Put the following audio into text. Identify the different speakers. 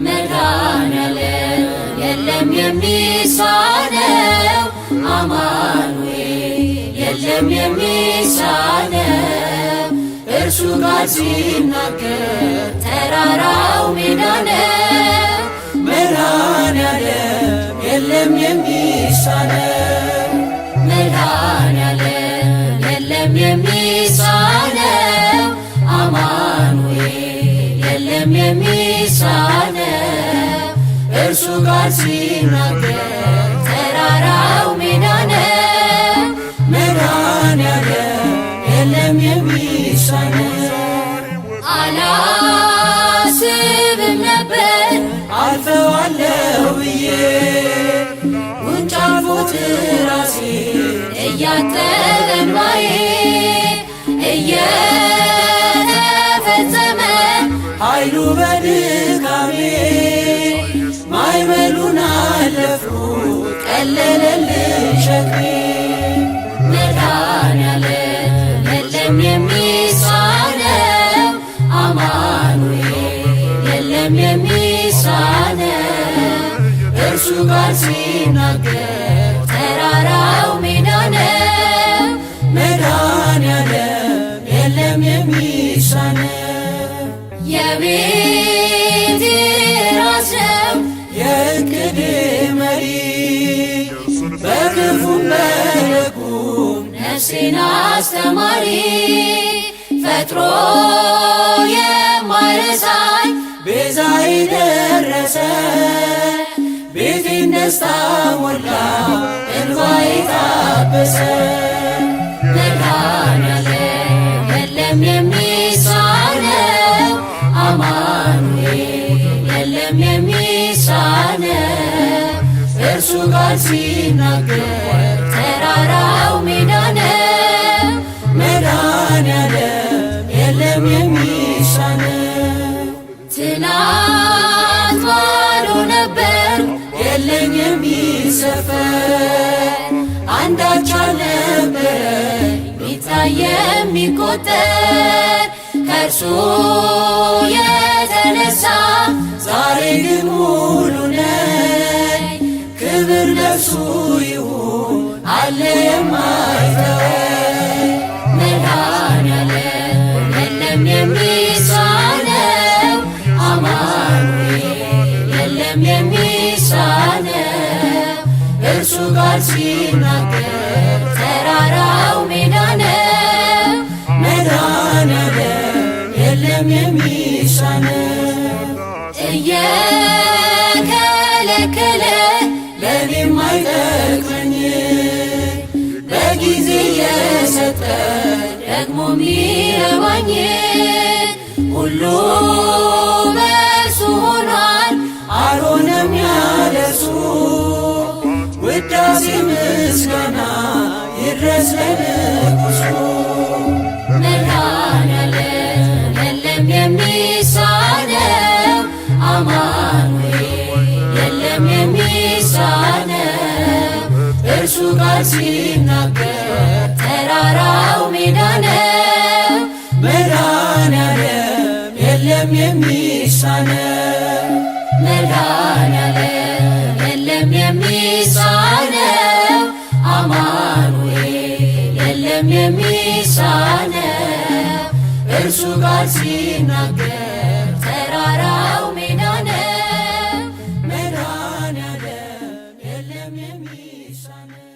Speaker 1: መድኃኔዓለም የለም የሚሳነው፣ አማኑኤል የለም የሚሳነው። እርሱ ቃል ሲናገር ተራራው ሜዳ ነው።
Speaker 2: መድኃኔዓለም የለም የሚሳነው።
Speaker 1: መድኃኔዓለም የለም የሚሳነው፣ አማኑኤል የለም የሚሳነው። እርሱ ቃል ሲናገር ተራራው ሜዳ ነው።
Speaker 2: መድኃኔዓለም የለም የሚሳነው።
Speaker 1: አላስብም ነበር
Speaker 2: አልፈዋለሁ ብዬ፣ ጉንጭ አልፎት ራሴ
Speaker 1: እያጠበ እንባዬ እየተፈጸመ
Speaker 2: ኃይሉ በድካሜ፣ ማዕበሉን አለፍኩት፣ ቀለለልኝ ሸክሜ።
Speaker 1: መድኃኔዓለም የለም የሚሳነው፣ አማኑኤል የለም የሚሳነው። እርሱ ቃል ሲናገር ተራራው ሜዳ ነው።
Speaker 2: መድኃኔዓለም የለም የሚሳነው።
Speaker 1: የቤቴ ራስ ነው
Speaker 2: የእቅዴ መሪ፣ በክፉም በደጉም
Speaker 1: ነፍሴን አስተማሪ፣ ፈጥሮ የማይረሳኝ
Speaker 2: ቤዛዬ ደረሰ፣ ቤቴን ደስታ ሞላ፣ እንባዬ ታበሰ።
Speaker 1: መድኃኔዓለም የለም የሚሳነው፣ አማኑኤል የለም የሚሳነው። እርሱ ቃል ሲናገር ተራራው ሜዳ ነው።
Speaker 2: መድኃኔዓለም የለም የሚሳነው።
Speaker 1: ትናንት ባዶ ነበር
Speaker 2: የለኝ የሚሰፈር፣ አንዳች አልነበረ
Speaker 1: ቢታይ የሚቆጠር ከእርሱ የተነሳ።
Speaker 2: ዛሬ ግን ሙሉ ነኝ፣ ክብር ለእርሱ ይሁን፣ አለ የማይተወኝ።
Speaker 1: መድኃኔዓለም የለም የሚሳነው፣ አማኑኤል የለም የሚሳነው። እርሱ ቃል ሲናገር ተራራው ሜዳ ነው።
Speaker 2: መድኃኔዓለም የለም የሚሳነው።
Speaker 1: እየከለከለ
Speaker 2: ለእኔም አይጠቅመኝ በጊዜ የሰጠ
Speaker 1: ደግሞ ሚረባኝ ሁሉ በእርሱ ሆኗል።
Speaker 2: አልሆነም ያለሱ፣ ውዳሴ ምስጋና ይድረስ ለንጉሱ።
Speaker 1: መድኃኔዓለም የለም የሚሳነው፣ አማኑኤል የለም የሚሳነው። እርሱ ቃል ሲናገር ተራራው ሜዳ ነው።
Speaker 2: መድኃኔዓለም የለም የሚሳነው።
Speaker 1: መድኃኔዓለም የለም የሚሳነው፣ አማኑኤል የለም የሚሳነው። እርሱ ቃል ሲናገር ተራራው ሜዳ ነው።
Speaker 2: መድኃኔዓለም የለም የሚሳነው።